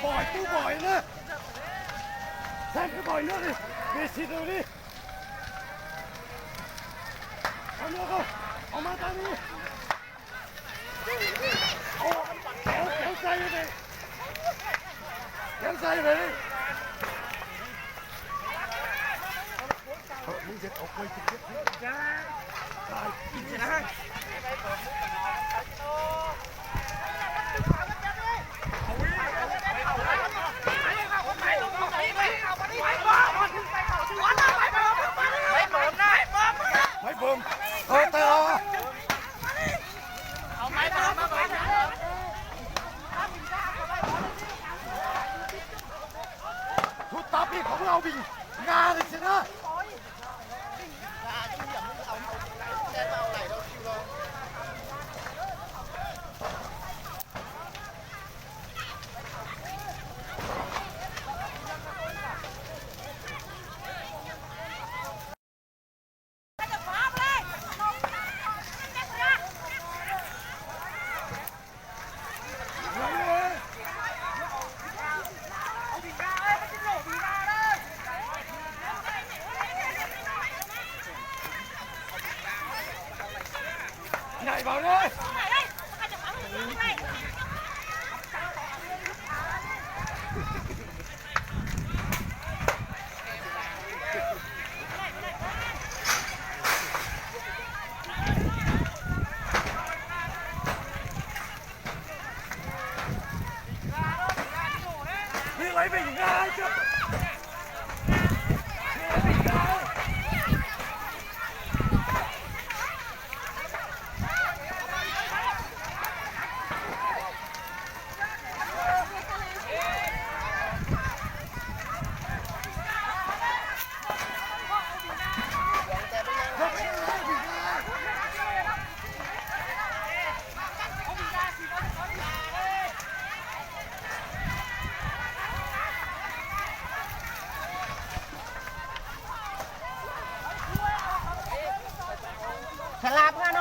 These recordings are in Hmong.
Bòi tub bòi na. Saib peb bòi na li. Peb sib tw li. Ov no koj, ov mas tau li. Kéo, kéo xa vô đây. Kéo xa vô đây. Thôi, Minh Việt, ông quay trực tiếp. Rồi. Máy bơm. Thôi, tao. Tus tau pib qhov ub ua Vim Nga li xwb na. Nhảy vào đi. Xà la pha no.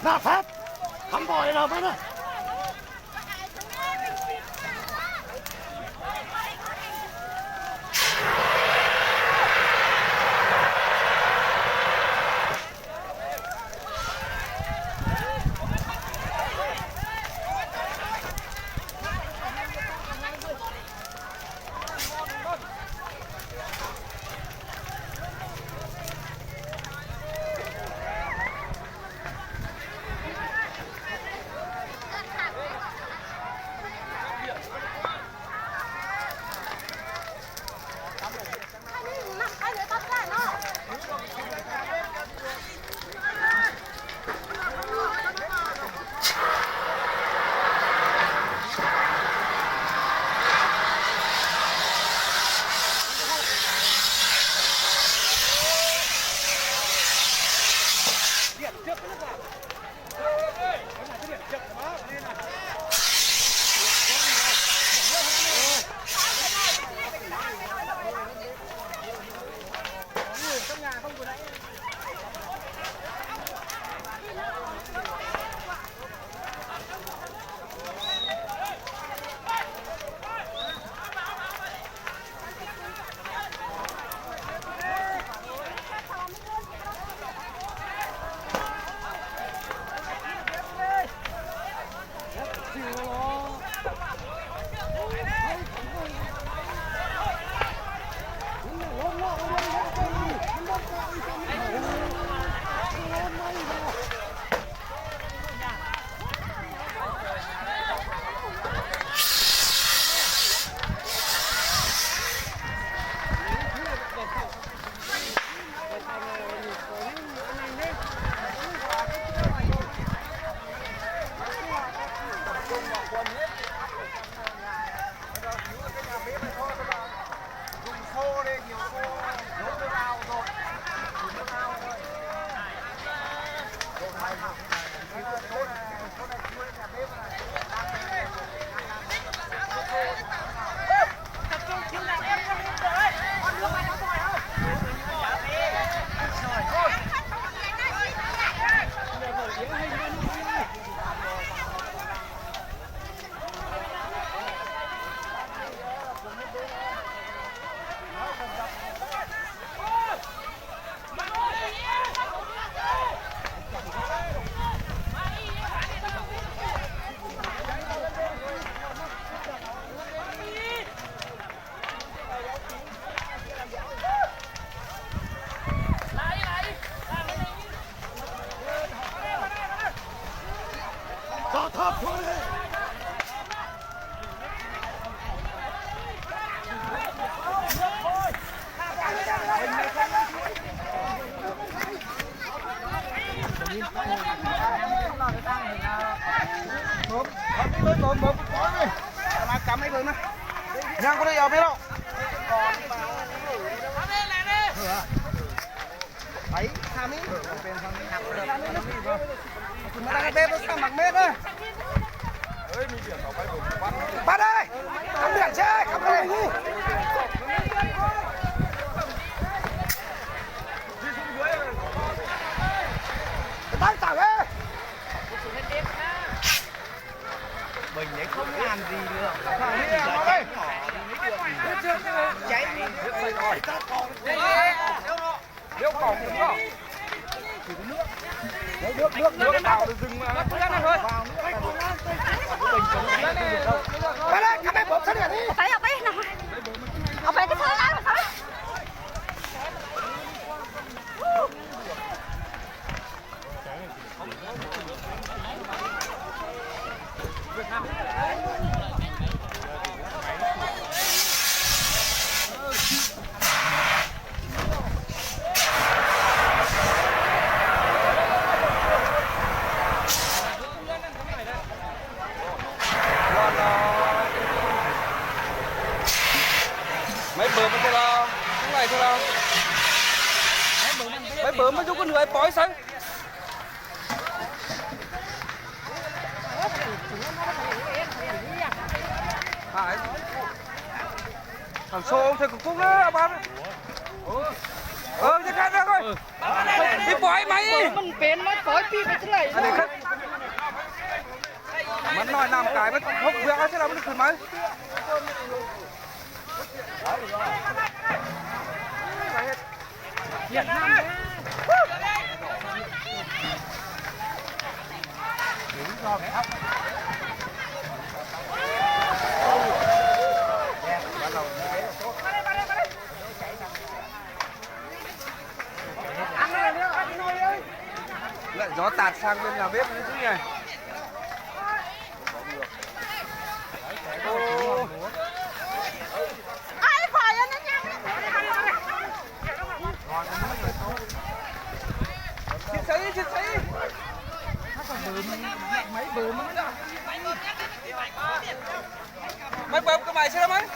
Na thab, thab npoj no mas na. Peb los. Bảy, hai mét. Mười lăm mét, năm mét đó. Bắt đây. Cắm biển chứ, cắm cái này đi. Cái tay chảo đi. Mình ấy không làm gì được. Cháy đi. Nếu còn đúng không? Nước, nước, nước, nước vào thì dừng mà. Bắt đây, cắm cái bốp sắt đi. Phải, phải, phải, cái sắt lá, phải. Máy bơm thế nào? Cái này thế nào? Máy bơm mới giúp con người bói sao? Thằng Sô ông thầy cục cúc đó, ông ăn. Ờ, cho cắt ra thôi. Đi bói mày. Mình bén nó bói pi cái thứ này. Mắn nói nằm cái mới hốc vía thế là mới được thử máy. Lại gió tạt sang bên nhà bếp nữa chứ nhỉ? Máy bơm có mày sao mày?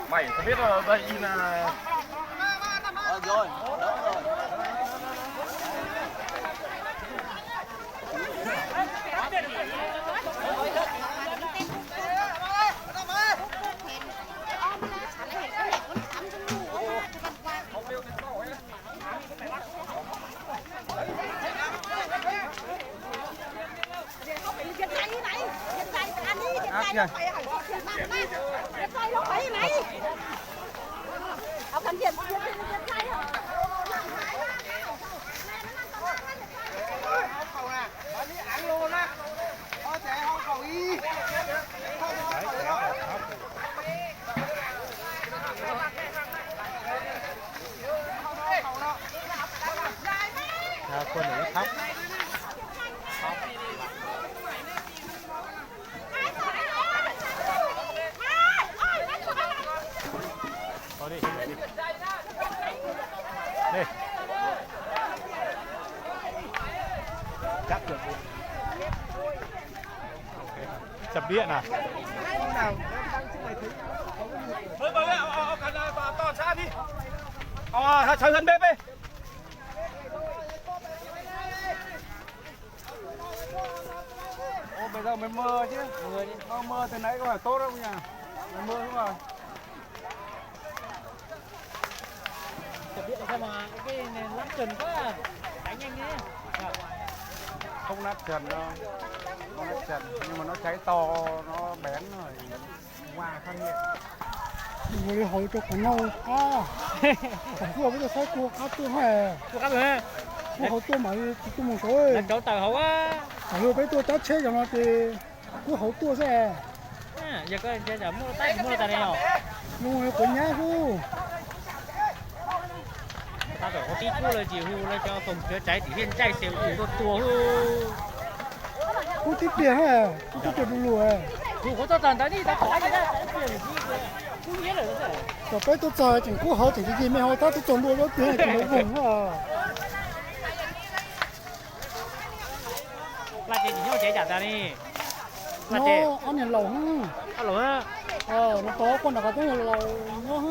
Mày không biết là đây là. Thôi đi, đi. Đi. Chắc được. Chập điện à? Mới, mới, ờ, ờ, ờ, ờ, to xa đi. Ờ, xa hơn bếp đi. Ủa, bây giờ mày mơ chứ? Mơ đi. Tao mơ từ nãy có phải tốt đâu nhỉ? Mày mơ đúng rồi. Chập điện sao mà cái này lắm trần quá. Đánh nhanh đi. Không nát trần đâu. Không nát trần. Nhưng mà nó cháy to, nó bén rồi. Qua phát hiện. Ua li hauv rau qhov no qab, qhov tuaj peb tuaj saib kua qab tuaj ha. Kua qab tuaj ha. Kuv hauv tuaj mam tsis tuaj mus saud. Lawv rauv taws hauv. Tam sim peb tuaj cab tsheb cov no ces kuv hauv tuaj xwb. Yog koj muaj tab muaj tas li os. Mus quav nyab xwb. Tau kom ua tib tub lawm ces hu lawv cov phòng cháy chữa cháy tim Hiab Ntsaij xeem tus tuaj tua hu. Kub tib pliag, kub tib pliag du lug. Thaum peb tuaj txog tseem kub hauv tseem yig me hauv tab tuaj txog ntua lub tiag tseem lub voog. Laj ces tsis nyob ces cas tas li. Nyob ob niag laus, no tau quaj nram qab teb laus nyob.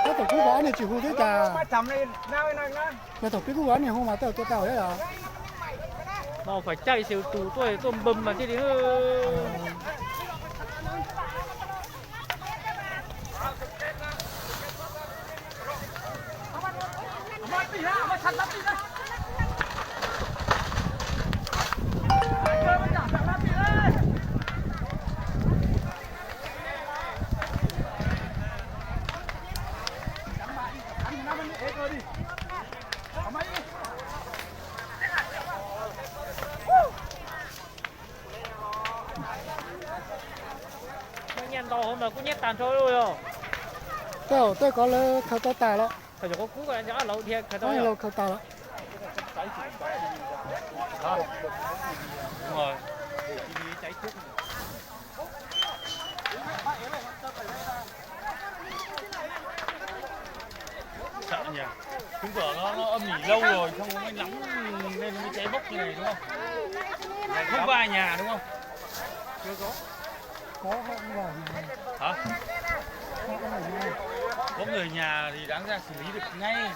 Tab tom kub kom ob niag tsis hu thiab cas. Yog thaum pib kub kom ob niag hu mas tej zaum tuaj tau thiab os. Mas fais caij xyw tus tuaj tuaj npawg mas thiaj li. Nyiaj ntau hauv mas kub nyiab tag nrho li os. Tej zaum tej kov lawv khaws tau tas lawm. Khaws tas lawm. Chứng tỏ nó âm ỉ lâu rồi, xong nó mới nóng lên, nó mới cháy bốc như này, đúng không? Không có ai nhà, đúng không? Hả? Có người nhà thì đáng ra xử lý được ngay.